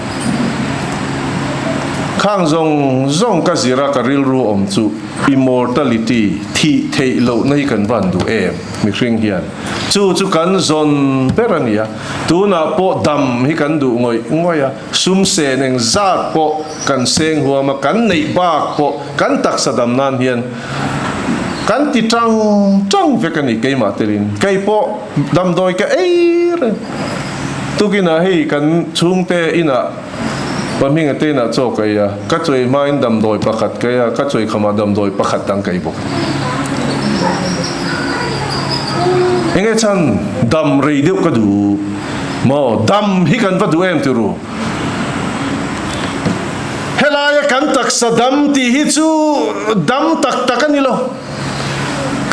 Khang zawng zawng ka zira ka rilru awm chu immortality, thih theih lohna hi kan van duh em mihring hian. Chu chu kan zawn ber a ni a, tunah pawh dam hi kan duh ngawih ngawih a. Sum sen eng zat pawh kan seng huam a, kan neih bak pawh kan taksa dam nan hian kan ti tang tang vek a ni keimah telin. Kei pawh damdawi ka ei reng. Tukinah hei kan chhungte inah Pahminga te inah chaw ka ei a, ka chawi hmain damdawi pakhat ka ei a, ka chawi khamah damdawi pakhat dang ka ei bawk. Enge chhan dam rei deuh ka duh. Maw dam hi kan va duh em ti ru. Helaia kan taksa dam tih hi chu dam tak tak a ni lo.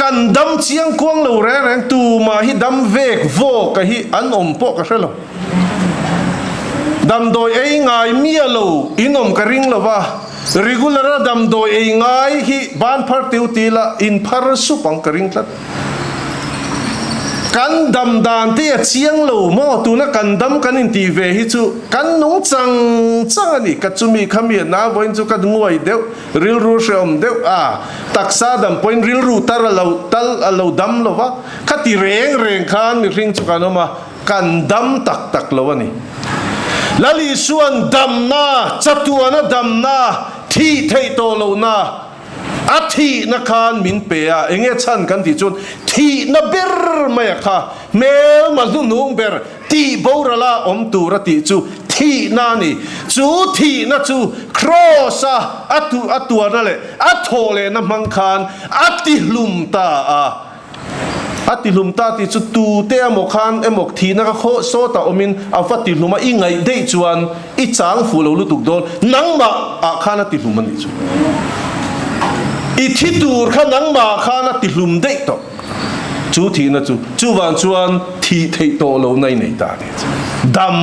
Kan dam chiang kuang lo reng reng tumah hi dam vek vawk a hi an awm pawh ka hre lo. Damdawi ei ngai miah lo in awm ka ring lo va, regular a damdawi ei ngai hi ban phar tiu ti la in phar sup ang ka ring tlat. Kan dam dan te a chiang lo maw? Tuna kan dam kan intih ve hi chu kan nung chang chang a ni. Ka chumi kha mi a na vawiin chu ka nguai deuh, rilru hrehawm deuh a, taksa dam pawhin rilru tar a lo tal a lo dam lo va, khati reng reng khan mihring chu kan awm a, kan dam tak tak lo a ni. Lal Isua'n damna, chatuana damna, thih theih tawh lohna, A thihna khan min pe a, enge chhan kan tih chuan thihna ber mai a kha, hmelma hnuhnung ber tih borala awm tur a tih chu thihna a ni. Chu thihna chu Kraws a a a tuarna leh a thawh lehna hmang khan a tihlum ta a. A tihlum ta tih chu tute emaw khan emaw thihna ka khaw sawtah awmin a va tihlum a, i ngaih daih chuan i chang fuh lo lutuk dawn, nangmah ah khan a tihlum a nih chu. I thi tur kha nangmah ah khan a tihlum daih tawh chu thihna chu, chuvang chuan thih theih tawh lo na i nei ta tih chu, dam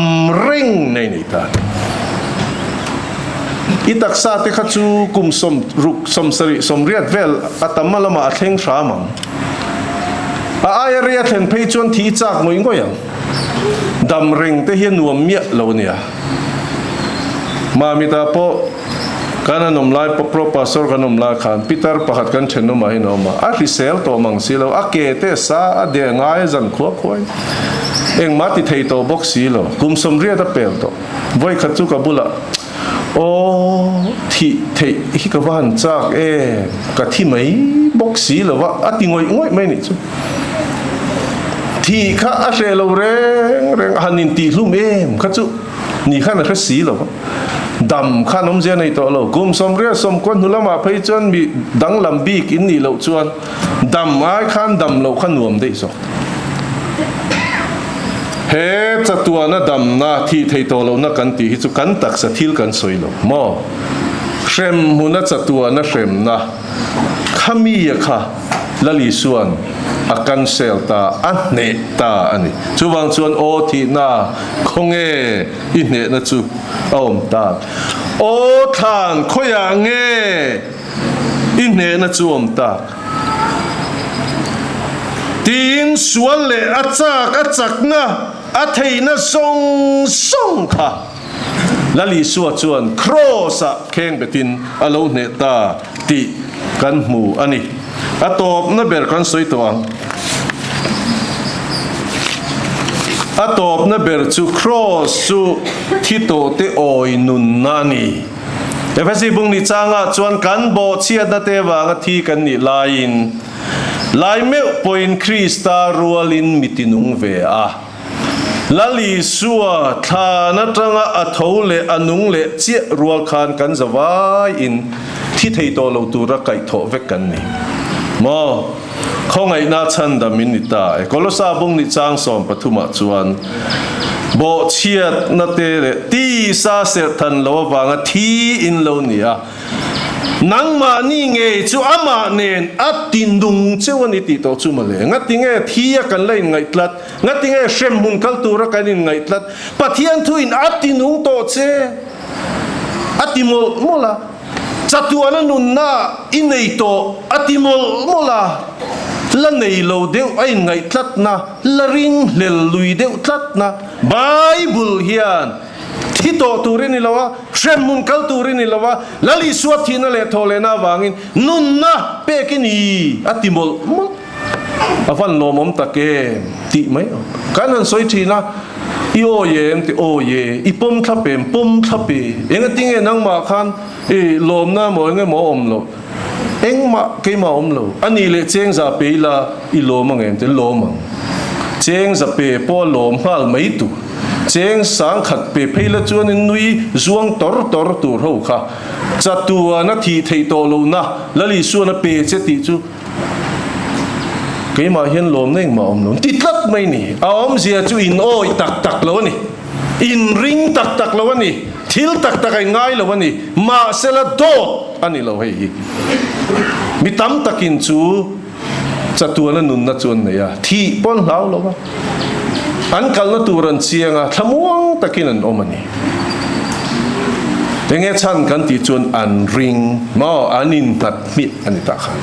reng na i nei ta tih. I taksa te kha chu kum 60, 70, 80 vel a tam a lamah a thleng hram ang. A aia rei a thlen phei chuan thi i chak ngawih ngawih ang. Dam reng te hi a nuam miah lo a nia. Mamita pawh kan an awm lai pro pastor kan awm lai khan pitar pakhat kan thenawmah hian a awm a, a hrisel tawh mang si lo, a ke te a sa a deh ngai a zan khuak khuai. Engmah ti thei tawh bawk si lo, kum 80 a pel tawh. Vawikhat chu ka bulah, Aw, thih theih hi ka va han chak e, ka thi mai bawk si lo va, a ti ngawih ngawih mai nih chu. Thih kha a hreh lo reng reng, a han intihlum em kha chu ni khan a hre si lo va. Dam khan awmzia nei tawh lo, kum 80 sawmkua hnu lamah phei chuan mi danglam bik in nih loh chuan dam ai khan dam loh kha nuam daih zawk. He chatuana damna thih thei tawh lohna kan tih hi chu kan taksa thil kan sawi lo maw? Hrem hmuna chatuana hremna kha mi a kha Lal Isua'n A cancel ta, a hneh ta a ni. Chuvang chuan aw thihna khawnge i hnehna chu a awm tak? Aw thlan khawiah nge i hnehna chu awm tak? Tiin sual leh a chak a chakna a theihna zawng zawng kha Lal Isua chuan Kraws-ah kheng betin a lo hneh ta tih kan hmu a ni. A tawpna ber kan sawi tawh ang. A tawpna ber chu Kraws chu thi tawhte awi nunna a ni. Efesi bung ni changah chuan kan bawhchhiatna te vanga thi kan nih laiin lai meuh pawhin Krista rualin mi tinung ve a. Lal Isua thlan atanga a tho leh a nung leh chiah rual khan kan za vaiin thi thei tawh lo tura kaihthawh vek kan ni maw? Khawngaihna chhandam in ni ta e. Kolosa bung ni chang 13 ah chuan bawhchhiatna te leh tisa serhthan lo avanga thi in lo ni a. Nangmahni ngei chu amah nen a ti nung cheu a ni tih tawh chu mawle. Ngatinge thi a kan la inngaih tlat? Ngatinge hremhmun kal tura kan inngaih tlat? Pathian thuin a ti nung tawh che a ti mawlh mawlh a, chatuana nunna i nei tawh a ti mawlh mawlh a, la nei lo deuh a inngaih tlatna, la ringhlel lui deuh tlatna Bible hian Thi tawh tur i ni lo a, hremhmun kal tur i ni lo a, Lal Isua thihna leh thawhlehna avangin nunna pek i ni a ti mawlh mawlh. A van lawmawm tak em tih mai awm. Kan han sawi thin a, i awi em ti awi e, i pawm thlap em pawm thlap e, engatinge nangmah khan i lawmna emaw engemaw a awm loh, engmah keimah a awm lo, a nih leh cheng za pe ila i lawm ang em ti lawm ang, cheng za pe pawh a lawm nghal mai tur. Cheng sangkhat pe phei la chuanin nui zuang tawr tawr tur ho kha chatuan a thih theih tawh lohna Lal Isuan a pe che tih chu keimah hian lawmna engmah a awm lo ti tlat mai ni. A awmzia chu in awih tak tak lo a ni, in ring tak tak lo a ni, thil tak tak a in ngai lo a ni, mahsela dawt a ni lo hei hi. Mi tam takin chu Chatuana nunna chu an nei a, thih pawh an hlau lo a, an kalna tur an chiang a, thlamuang takin an awm a ni. Enge chhan kan tih chuan an ring maw, an innghat hmiah a ni tah khan.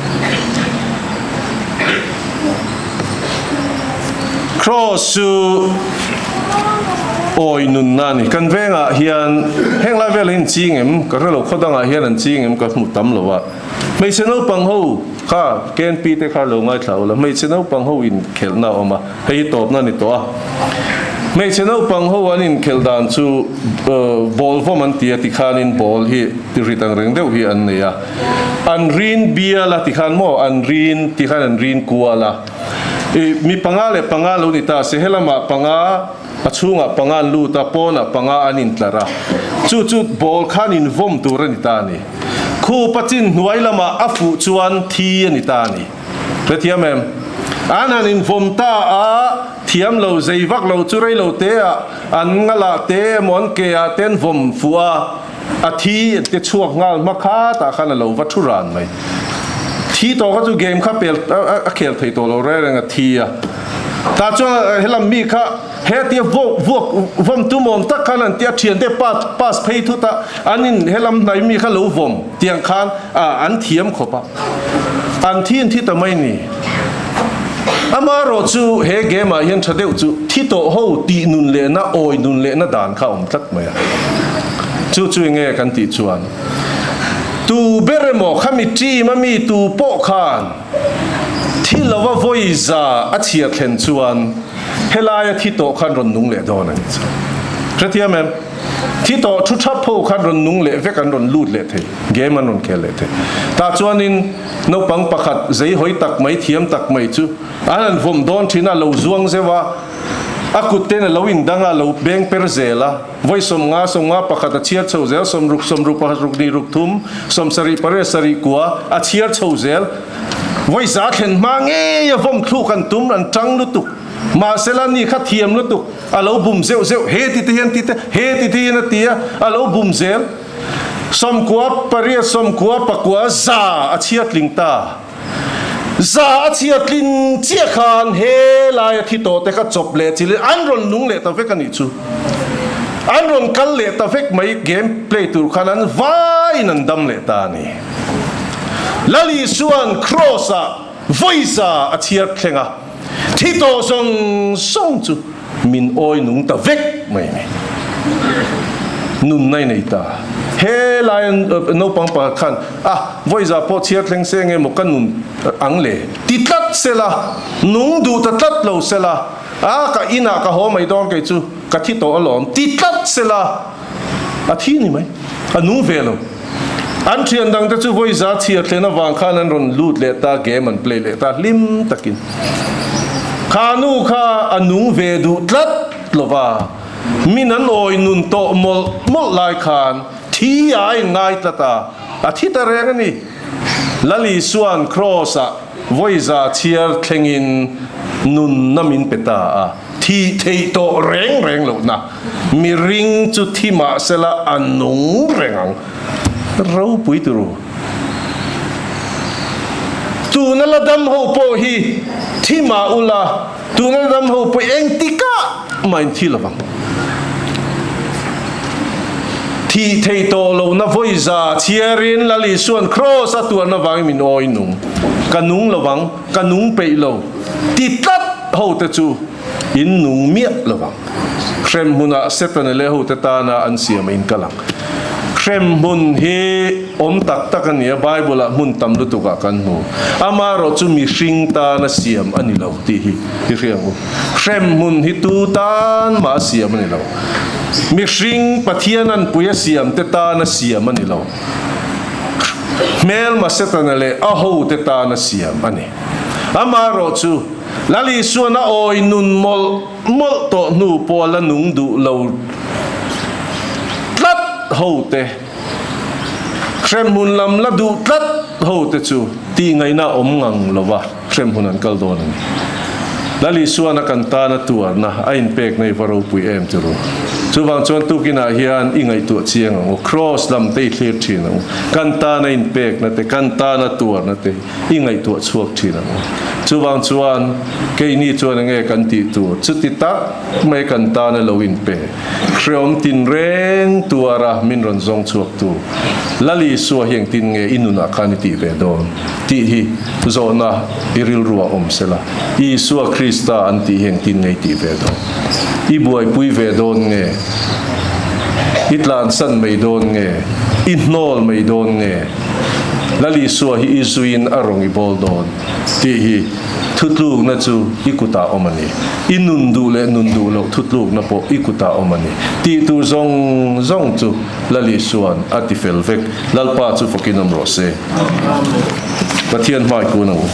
Kraws chu awi nunna a ni. Kan vengah hian heng lai velah hian ching em, ka hre lo, khaw dangah hian an ching em ka hmu tam lo a. Hmeichhe naupang ho kha KNP te kha lo ngaithla ula, hmeichhe naupang ho inkhelhna a awm a, hei hi tawpna a ni tawh a. Hmeichhe naupang ho an inkhelh dan chu ball vawm an ti a tikhanin ball hi rit ang reng deuh hi an nei a, an rin bial a tikhan maw an rin tikhan an rin kual a, ih mi panga leh panga lo ni ta se helamah panga a chhungah panga an lut a, pawnah panga an intlar a, chu chu ball khan invawm tur a ni ta a ni. Khupa chin hnuai lamah a fuh chuan thi a ni ta a ni. Hrethiam em? An han invawm ta a, thiam lo zei vak lo chu rei lo te ah an ngalah te emaw an ke ah te an vawm fuh a, a thi an ti chhuak nghal hma khatah khan a lo va thu ran mai. Thi tawh kha chu game kha pel a khel thei tawh lo reng reng a thi a. Tah chuan helam mi kha He tia vuak vuak vawm tum awm tak khan an tia thiante pa pass phei thut a, an in helam hnai mi kha lo vawm tiang khan a an thiam khawp a, an thi an thi ta mai ni. Amaherawh chu he game ah hian tha deuh chu thi tawh ho tih nun lehna awi nun lehna dan kha a awm tlat mai a. Chu chu enge kan tih chuan tu ber emaw khami team a mi tu pawh khan Thi lova vawi za a chhia thlen chuan helaia thi tawh khan rawn nung leh dawn a ni chu. Hrethiam em? Thi tawh thu thap ho khan rawn nung leh vek an rawn lut leh thei, game an rawn khel leh thei. Tah chuanin naupang pakhat zei hawi tak mai, thiam tak mai chu an han vawm dawn thin a, lo zuang zeuh a, a kut ten a lo indang a, a lo beng per zel a. Vawi 50, 51 a chhiar chho zel, 60, 60, pakhat ruk hnih ruk thum, 70, pariat sarih kua a chhiar chho zel. Vawi za thlen hma ngei a vawm thluk an tum, an tang lutuk. Mahsela ni kha thiam lutuk, a lo bum zeuh zeuh, he ti te hian ti te, he ti te hian a ti a, a lo bum zel. 90, pariat, 90, pakua, za a chhiar tling ta. Za a chhiar tlin chiah khan he laia thi tawh te kha chawp leh chilin an rawn nung leh ta vek a nih chu. An rawn kal leh ta vek mai game play tur khan an vaiin an dam leh ta a ni. Lal Isua'n Kraws ah vawiza a chhiar thleng a, thi tawh zawng zawng chu min awi nung ta vek mai a ni. Nunna i nei ta. He laia naupang pakhat khan a vawiza pawh chhiar thleng se nge maw ka nun ang le ti tlat sela, nung duh ta tlat lo sela, A, ka inah ka haw mai dawn kei chu, ka thi tawh alawm, ti tlat se la, a thi ni mai, a nung ve lo. An thian dangte chu vawi za chhiar thlen avang khan an rawn lut leh ta, game an play leh ta hlim takin. Kha nu kha a nung ve duh tlat lo va, min an awi nun tawh mawlh mawlh lai khan thi a inngai tlat a, a thi ta reng a ni. Lal Isua'n Kraws-ah Vawiza chhiar thlengin nunna min pe ta a, thih theih tawh reng reng lohna miring chu thi mah sela a nung reng ang. Ropui turu. Tuna la dam ho pawh hi thi mah ula, tuna la dam ho pawh hi engtikah mah in thi lovang. Thih theih tawh lohna vawiza chhiarin Lal Isua'n Kraws a tuarna vangin min awi nung. Ka nung lovang, ka nung peih lo ti tlat hote chu in nung miah lovang. Hremhmunah Setana leh hote tana an siam a in kal ang. Hremhmun hi awm tak tak a ni a, Bible-ah hmun tam lutukah kan hmu. Amaherawh chu mihring tana siam a ni lo tih hi i hria ang u. Hremhmun hi tu tan mah a siam a ni lo. Mihring Pathian anpui a siam te tan a siam a ni lo. Hmelma Setana leh a hote tan a siam a ni. Amaherawh chu Lal Isuan a awi nun mawlh mawlh tawh hnu pawh a la nung duh lo tlat hote, hremhmun lam la duh tlat hote chu tihngaihna awm ngang lova hremhmun an kal dawn a ni. Lal Isuan a kan tana tuarna a inpekna i va ropui em ti ru. Chuvang chuan tukinah hian i ngaihtuah chiang ang u, Kraws lam te i thlir thin ang u, kan tana inpekna te, kan tana tuarna te i ngaihtuah chhuak thin ang u. Chuvang chuan keini chuan enge kan tih tur? Chuti tak mai kan tana lo inpe, hreawm tinreng tuara min rawn zawng chhuaktu Lal Isua hi engtin nge i nunah khan i tih ve dawn? Tih hi zawhna i rilruah awm sela, Isua Krista an tih hi engtin nge i tih ve dawn? I buaipui ve dawn nge? I tlansan mai dawn nge? I hnawl mai dawn nge? Lal Isua hi i zuiin a rawn i bawl dawn tih hi thutlukna chu i kutah awm a ni. I nun duh leh nun duh loh thutlukna pawh i kutah awm a ni. Tih tur zawng zawng chu Lal Isua'n a ti fel vek. Lalpa chu fakin awm rawh se. Pathian hmai kun ang u.